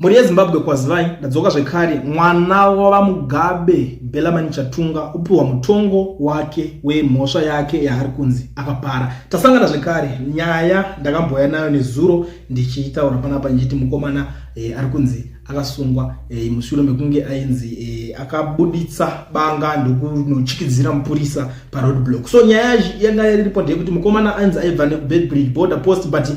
Mhuri yeZimbabwe, kwazivai, ndadzoka zvekare. Mwana waVaMugabe, Bellarmine Chatunga, upiwa mutongo wake wemhosva yake yaari kunzi akapara. Tasangana zvekare. Nyaya ndakambouya nayo nezuro ndichitaura panapa ndichiti mukomana ari kunzi akasungwa mushure mekunge ainzi akabuditsa banga ndokunochikidzira mupurisa paroadblock. So nyaya yanga iripo ndeyekuti mukomana ainzi aibva nekuBeitbridge border post, but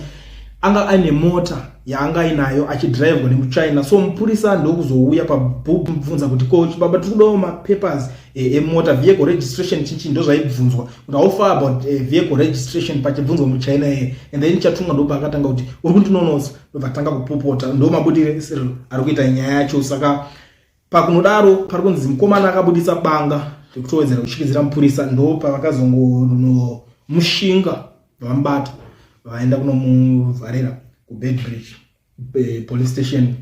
anga aine mota yaanga ainayo achidhiraivhwa nemuchina. So mupurisa ndokuzouya pabvunza kuti, "Ko baba, tiri kudawo mapapers emota, vehicle registration." Chichi ndo zvaibvunzwa kuti, "How far about vehicle registration?" Pachibvunzwa muchina iye. And then Chatunga ndobva akatanga kuti, "Uri kundinonotsa." Ndobva atanga kupopota. Ndo mabudire ari kuita nyaya yacho. Saka pakunodaro pari kunzi mukomana akabudisa banga rekutowedzera kuchikidzira mupurisa. Ndo pavakazongonomushinga, vamubata, vaenda kunomuvharira kuBeitbridge police station.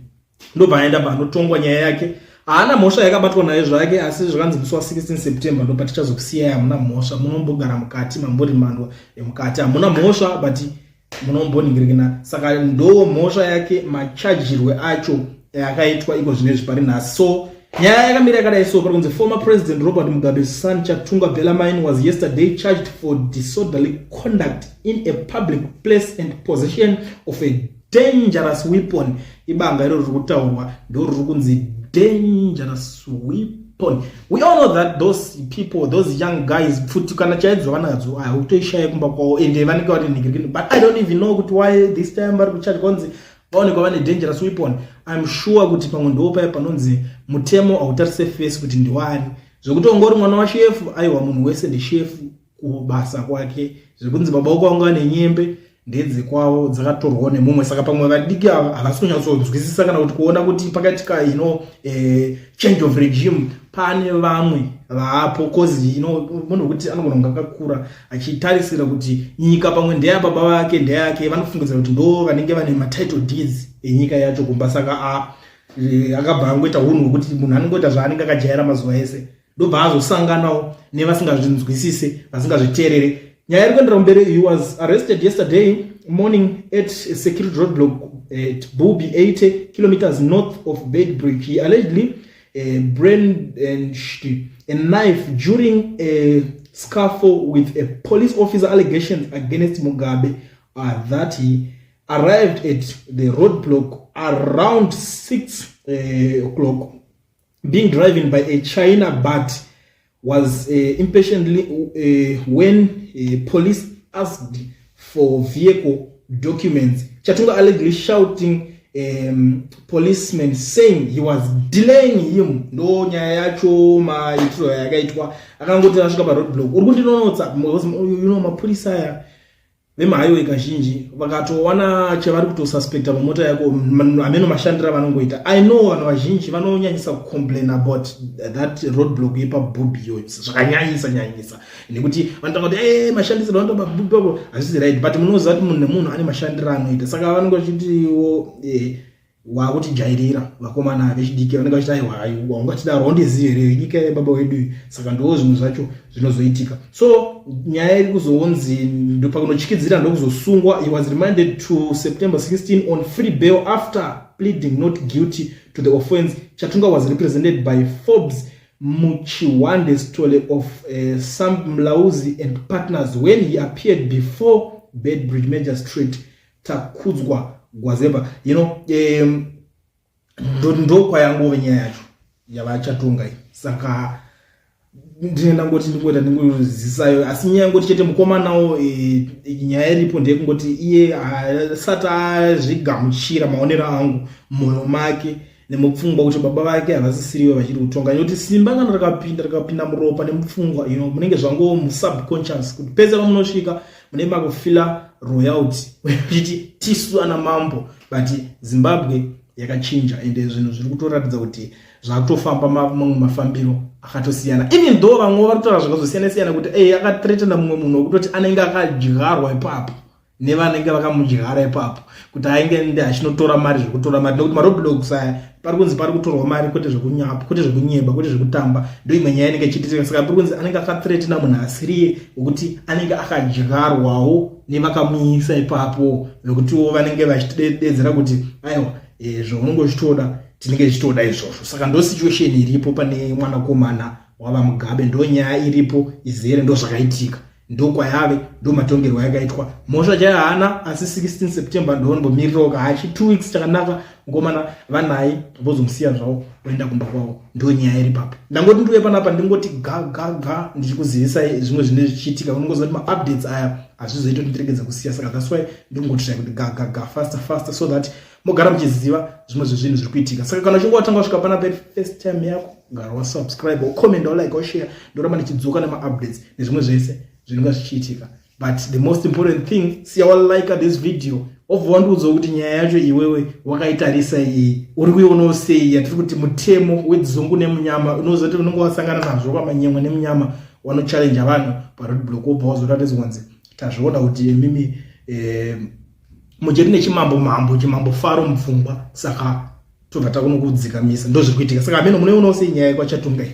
Ndobva aenda panotongwa nyaya yake. Haana mhosva yakabatwa nayo zvake, asi zvakanzi musi wa16 September ndo patichazokusiyai. Hamuna mhosva, munombogara mukati mamborimandwa mukati. Hamuna mhosva, but munomboningirikina. Saka ndo mhosva yake, machajirwe acho akaitwa iko zvinezvi pari nhasi. So nyaya yakamira yakadai. So pari kunzi former President Robert Mugabe's son, Chatunga Bellarmine, was yesterday charged for disorderly conduct in a public place and possession of a dangerous weapon. Ibanga iro riri kutaurwa ndo riri kunzi dangerous weapon. We all know that those people, those young guys, pfuti kana chaidzo vanadzo, hautoishaye kumba kwavo, ende vanenge vari ningirikini. But I don't even know kuti why this time vari kucharge, kwanzi vaonekwa vane dangerous weapon. I'm sure kuti pamwe ndo paya panonzi mutemo hautarise face kuti ndiwani, zvekuti ongori mwana washefu. Aiwa, munhu wese ndishefu kubasa kwake. Zvekunzi baba wako vanga vane nyembe ndedzekwavo, dzakatorwawo nemumwe. Saka pamwe vadiki ava havasi kunyatsonzwisisa kana kuti kuona kuti pakaitika change of regime, pane vamwe vaapo, 'cause munhu wekuti anogona kunge akakura achitarisira kuti nyika pamwe ndeyababa vake, ndeyake. Vanofungidzira kuti ndo vanenge vane matitle deeds enyika yacho kumba. Saka akabva angoita unhu hwekuti munhu anongoita zvaanenge akajaira mazuva ese, ndobva azosanganawo nevasingazvinzwisise, vasingazviteerere. Nyaya iri kuendera mberi. He was arrested yesterday morning at a security roadblock at Bubi, 80 kilometers north of Beitbridge. He allegedly brandished a knife during a scuffle with a police officer. Allegations against Mugabe are that he arrived at the roadblock around 6 o'clock, being driven by a China, but was impatiently when police asked for vehicle documents. Chatunga allegedly shouting policeman, saying he was delaying him. Ndo nyaya yacho, maitiro yakaitwa. Akangoti asvika paroadblock, "Uri kundinonotsa." Mapurisa aya vemahighway kazhinji vakatowana chavari kutosuspecta pamota yako, hameno mashandiro avanongoita. I know vanhu vazhinji vanonyanyisa kucomplain about that roadblock yepaBubi iyoyo zvakanyanyisa nyanyisa, nekuti vanotanga kuti mashandisiro anoita paBubi apo hazvisi right. But munoziva kuti munhu nemunhu ane mashandiro anoita. Saka vanenge vachitiwo wakutijairira. Vakomana vechidiki vanenge vachiti, "Aiwa, waungatidaro, haundizivi here nyika yebaba wedu iyi?" Saka ndo zvimwe zvacho zvinozoitika. So nyaya iri kuzonzi pakunochikidzira ndokuzosungwa. He was remanded to September 16 on free bail after pleading not guilty to the offense. Chatunga was represented by Forbes Muchiwande Stole of Sam Mlauzi and Partners when he appeared before Beitbridge Magistrate Takudzwa Gwazemba. Ndo kwayangove nyaya yacho yavaChatunga iyi. Saka ndine ndangoti ndingoita ndingozisayo, asi nyaya yangoti chete mukomanawo nyaya iripo ndeyekungoti iye asati azvigamuchira, maonero angu, mumwoyo make nemupfungwa, kuti baba vake havasisirivo vachiri kutonga, nekuti simba kana rakapinda, rakapinda muropa nemupfungwa, munenge zvango musubconscious, kuti pese pamunosvika mune makufila royalty, uchiti tisu ana mambo. But Zimbabwe yakachinja, ende zvinhu zviri kutoratidza kuti zvakutofamba mamwe mafambiro akatosiyana, even though vamwe vari kutaura zvakazosiyana siyana kuti ei akathreatena mumwe munhu wekutoti anenge akadyarwa ipapo nevanenge vakamudyara ipapo, kuti ainge nde achinotora mari, zvekutora mari, nekuti maroadblocks aya pari kunzi pari kutorwa mari, kwete zvekunyapa, kwete zvekunyeba, kwete zvekutamba. Ndo imwe nyaya inenge ichiitika. Saka pari kunzi anenge akathreatena munhu asiriye, wekuti anenge akadyarwawo nevakamuisa ipapo, vekutiwo vanenge vachidedzera kuti aiwa. eh, zvaunenge uchitoda tinenge tichitoda izvozvo. Saka ndo situation iripo pane mwanakomana wavaMugabe, ndo nyaya iripo izere, ndo zvakaitika, ndokwayave, ndo matongerwo yakaitwa. Mhosva chaiyo haana, asi 16 September ndonombomirirawo kahachi 2 weeks chakanaka, mukomana vanaye vozomusiya zvavo voenda kumba kwavo. Ndo nyaya iri papo. Ndangoti ndiuye panapa ndingoti ga ga ga ndichikuzivisai zvimwe zvine zvichiitika. Unongoziva kuti maupdates aya hazvizoita kuti ndiregedza kusiya, saka that's why ndingotirai kuti ga ga ga faster faster, so that mogara muchiziva zvimwe zvezvinhu zviri kuitika. Saka kana uchinge watanga kusvika panapa first time yako, gara wasubscribe, ucomment, ulike, ushare. Ndoramba ndichidzoka nemaupdates nezvimwe zvese zvinenge zvichiitika. But the most important thing, siya walike this video, wobva wandiudzawo kuti nyaya yacho iwewe wakaitarisa iyi uri kuionawo sei, yatiri kuti mutemo wedzungu nemunyama. Unoziva kuti unenge wasangana nazvo kwamanyemwe nemunyama, wanochallenge vanhu paroadblock, wobva wazoratidzwa kunzi tazviona kuti mimi mujeri nechimambo mambo chimambo faro mupfungwa, saka tobva takunokudzikamisa. Ndo zviri kuitika. Saka hameno, munoionawo sei nyaya yekwaChatunga iyi?